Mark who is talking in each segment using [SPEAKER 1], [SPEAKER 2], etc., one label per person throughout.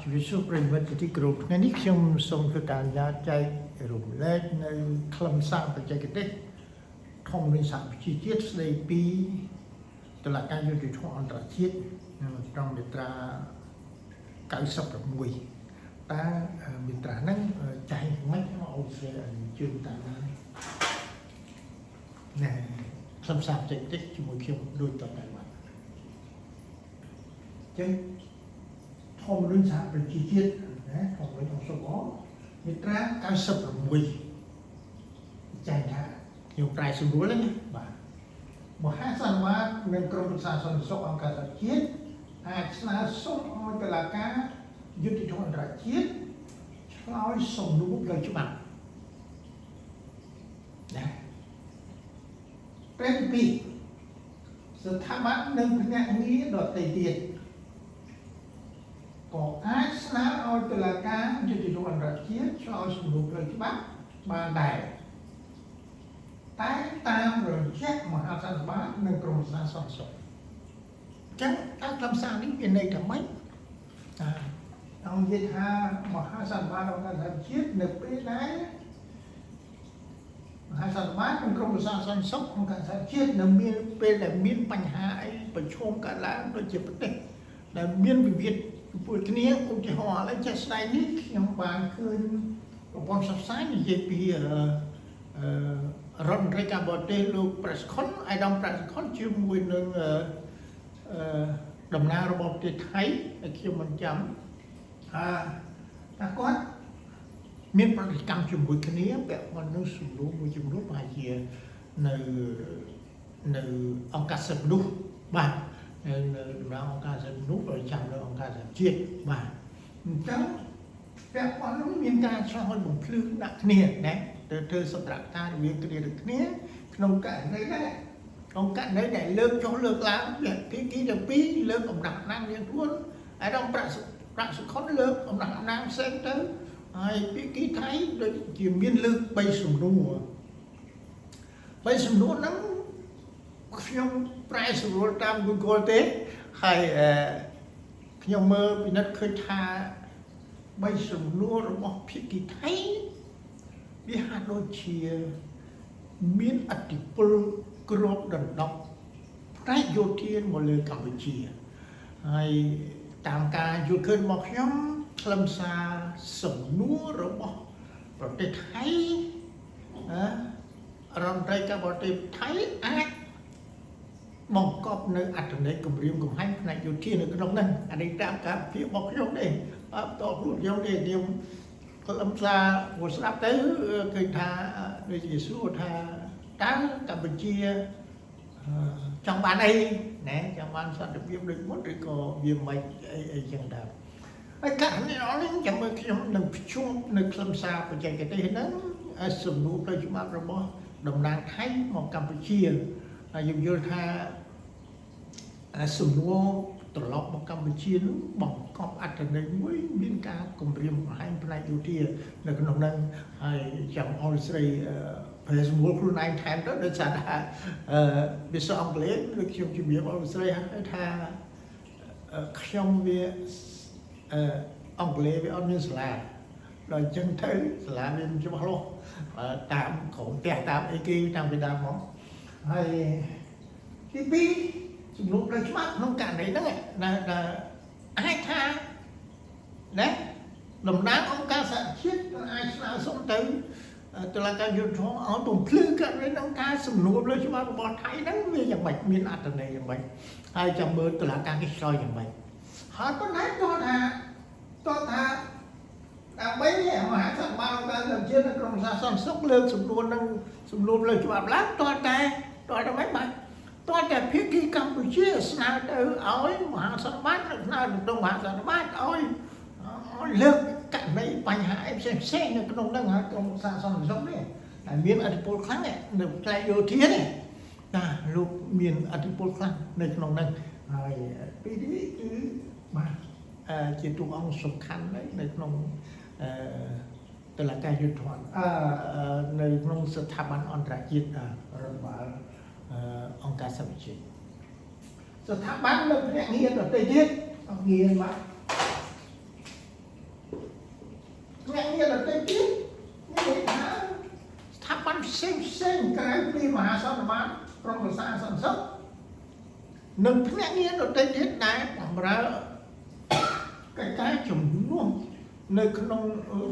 [SPEAKER 1] ជំរាបសួរប្រិយមិត្តជាទីគោរពថ្ងៃនេះខ្ញុំសូមធ្វើការអនុញ្ញាតចែករំលែកនៅខ្លឹមសារបច្ចេកទេសធម្មនុញ្ញសហប្រជាជាតិស្ដីពីតុលាការយុត្តិធម៌អន្តរជាតិនៅត្រង់មាត្រា96តើមាត្រាហ្នឹងចែងមិនមកអូស្ត្រាលីជឿនតាមណាណែខ្លឹមសារបច្ចេកទេសជាមួយខ្ញុំដូចតទៅបាទអញ្ចឹង ធម្មនុញ្ញសហប្រជាជាតិណាធម្មនុញ្ញអង្គសបមាត្រា96ចែងថាខ្ញុំប្រែសម្រួលណាបាទមហាសន្និបាតនិងក្រុមប្រឹក្សាសន្តិសុខអង្គការសហជាតិអាចស្នើសុំឲ្យតុលាការយុត្តិធម៌អន្តរជាតិឆ្លើយសំណួរផ្លូវច្បាប់ណាប្រែទី2ស្ថាប័ននិងភ្នាក់ងារដទៃទៀត ក៏អាចស្នើឲ្យតុលាការយុត្តិធម៌អន្តរជាតិឆ្លើយសំណួរផ្លូវច្បាប់បានដែរតែតាមរយៈមហាសន្និបាតនិងក្រុមប្រឹក្សាសន្តិសុខអញ្ចឹងតើខ្លឹមសារនេះវាន័យថាម៉េចអើអង្គនិយាយថាមហាសន្និបាតអង្គការសហជាតិនៅពេលដែលមហាសន្និបាតនិងក្រុមប្រឹក្សាសន្តិសុខអង្គការសហជាតិនៅមានពេលដែលមានបញ្ហាអីប្រឈមកើតឡើងដូចជាប្រទេសដែលមានវិវាទ ពួកគ្នាឧទាហរណ៍ឥឡូវចេះស្ដែងនេះខ្ញុំបានឃើញប្រព័ន្ធផ្សព្វផ្សាយនិយាយពីអឺអឺរដ្ឋមន្ត្រីការបរទេសលោកប្រាក់ខុនអាយដាមប្រាក់ខុនជាមួយនឹងអឺអឺតំណាងរបស់ប្រទេសថៃដែលខ្ញុំមិនចាំថាថាគាត់មានប្រតិកម្មជាមួយគ្នាពាក់ព័ន្ធនឹងសំណួរមួយចំនួនប្រហែលជានៅនៅអង្គការសិទ្ធិមនុស្សបាទនៅតំណាងអង្គការសិទ្ធិមនុស្សប្រចាំនៅអង្គការសហជាតិបាទអញ្ចឹងពាក់ព័ន្ធនោះមានការឆ្លើយបំភ្លឺដាក់គ្នាណាទៅធ្វើសន្ទរកថារវាងគ្នានឹងគ្នាក្នុងករណីដែរក្នុងករណីដែលលើកចុះលើកឡើងភាគីទាំងពីរលើកអំណាចអំណាងរៀងខ្លួនហើយដល់ប្រាក់ប្រាក់សុខុនលើកអំណាចអំណាងផ្សេងទៅហើយភាគីថៃដូចជាមានលើក3សំណួរ3សំណួរហ្នឹងខ្ញុំប្រែសម្រួលតាម Google ទេហើយអឺខ្ញុំមើលពិនិត្យឃើញថាបីសំណួររបស់ភាគីថៃវាហាក់ដូចជាមានឥទ្ធិពលគ្របដណ្ដប់ផ្នែកយោធាមកលើកម្ពុជាហើយតាមការយល់ឃើញរបស់ខ្ញុំខ្លឹមសារសំណួររបស់ប្រទេសថៃណារដ្ឋមន្ត្រីការបរទេសថៃអាចបង្កប់នៅអត្ថន័យគម្រាមកំហែងផ្នែកយោធានៅក្នុងហ្នឹងអានេះតាមការវិភាគរបស់ខ្ញុំទេអត់តខ្លួនខ្ញុំទេខ្ញុំខ្លឹមសារមកស្ដាប់ទៅឃើញថាដូចជាសួរថាតើកម្ពុជាចង់បានអីណែចង់បានសន្តិភាពដូចមុនឬក៏វាមិនអីអីចឹងដែរហើយករណីនេះចាំមើលខ្ញុំនឹងភ្ជាប់នៅខ្លឹមសារបច្ចេកទេសហ្នឹងសំណួរផ្លូវច្បាប់របស់តំណាងថៃមកកម្ពុជាហើយយើងយល់ថាសំណួរត្រឡប់មកកម្ពុជានោះបង្កប់អត្ថន័យមួយមានការគម្រាមកំហែងផ្នែកយោធានៅក្នុងហ្នឹងហើយចាំអរស្រីប្រែសម្រួលខ្លួនឯងថែមទៅដោយសារថាអឺភាសាអង់គ្លេសដូចខ្ញុំជំរាបអរស្រីហើយថាខ្ញុំវាអឺអង់គ្លេសវាអត់មានសាលាដល់អញ្ចឹងទៅសាលាវាមិនច្បាស់លាស់តាមក្រុមផ្ទះតាមអីគេតាមពីដើមមកហើយទី2សំណួរផ្លូវច្បាប់ក្នុងករណីហ្នឹងណាដែលអាចថាណាតំណាងអង្គការសហជាតិអាចស្នើសុំទៅតុលាការយុត្តិធម៌ឲ្យបំភ្លឺករណីក្នុងការសំណួរផ្លូវច្បាប់របស់ថៃហ្នឹងវាយ៉ាងម៉េចមានអត្ថន័យយ៉ាងម៉េចហើយចាំមើលតុលាការគេឆ្លើយយ៉ាងម៉េចហើយប៉ុន្តែតោះថាដើម្បីមហាសន្និបាតអង្គការសហជាតិនិងក្រុមសាសន្តិសុខលើកសំណួរនឹងសំណួរផ្លូវច្បាប់ឡើងតោះតែតោះតែម៉េចបាទតោះតែភាគីកម្ពុជាស្នើទៅឲ្យមហាសន្និបាតស្នើទៅក្នុងមហាសន្និបាតឲ្យលើកករណីបញ្ហាអីផ្សេងផ្សេងនៅក្នុងហ្នឹងហើយក្រុមសាសន្តិសុខនេះដែលមានឥទ្ធិពលខ្លាំងនៅផ្នែកយោធានេះណាលោកមានឥទ្ធិពលខ្លាំងនៅក្នុងហ្នឹងហើយពីនេះគឺបាទជាតួអង្គសំខាន់នៅក្នុងអឺតុលាការយុត្តិធម៌អឺនៅក្នុងស្ថាប័នអន្តរជាតិរដ្ឋបាលអង្គការសហប្រជាជាតិស្ថាប័ននៅភ្នាក់ងារដទៃទៀតអង្គងារបាទ ទៃទៀតមានន័យថាស្ថាប័នផ្សេងផ្សេងក្រៅពីមហាសន្និបាតក្រុមប្រឹក្សាសន្តិសុខនិងភ្នាក់ងារដទៃទៀតដែលបម្រើកិច្ចការជំនួសនៅក្នុង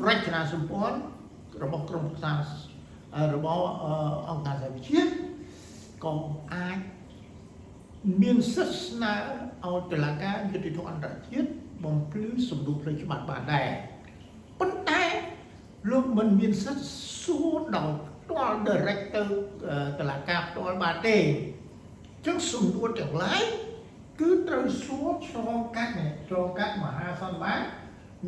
[SPEAKER 1] រចនាសម្ព័ន្ធរបស់ក្រុមប្រឹក្សារបស់អង្គការសហប្រជាជាតិក៏អាចមានសិទ្ធិស្នើឲ្យតុលាការយុត្តិធម៌អន្តរជាតិបំភ្លឺសំណួរផ្លូវច្បាប់បានដែរប៉ុន្តែលោកមិនមានសិទ្ធិសួរដោយផ្ទាល់ direct ទៅតុលាការផ្ទាល់បានទេចឹងសំណួរទាំងឡាយគឺត្រូវសួរឆ្លងកាត់នេះឆ្លងកាត់មហាសន្និបាត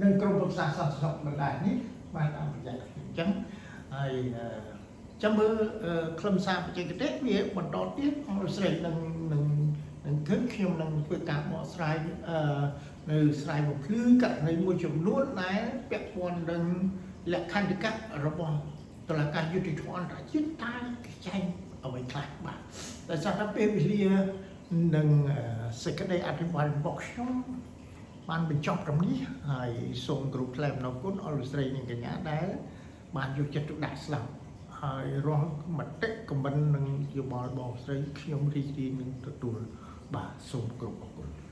[SPEAKER 1] និងក្រុមប្រឹក្សាសន្តិសុខដដែលនេះបានតាមរយៈអញ្ចឹងហើយចាំមើលខ្លឹមសារបច្ចេកទេសវាបន្តទៀតអង្គស្រីនឹងនឹងនឹងឃើញខ្ញុំនឹងធ្វើការបកស្រាយនៅស្រាយបំភ្លឺករណីមួយចំនួនដែលពាក់ព័ន្ធនឹងលក្ខន្តិកៈរបស់តុលាការយុត្តិធម៌អន្តរជាតិតើគេចែងអ្វីខ្លះបាទតែសារថាពេលវេលានិងសេចក្តីអធិប្បាយរបស់ខ្ញុំបានបញ្ចប់ត្រឹមនេះហើយសូមគោរពថ្លែងអំណរគុណអស់លោកស្រីនិងកញ្ញាដែលបានយកចិត្តទុកដាក់ស្ដាប់ហើយរាល់មតិ comment និងយោបល់បងស្រីខ្ញុំរីករាយនឹងទទួលបាទសូមគោរពអរគុណ។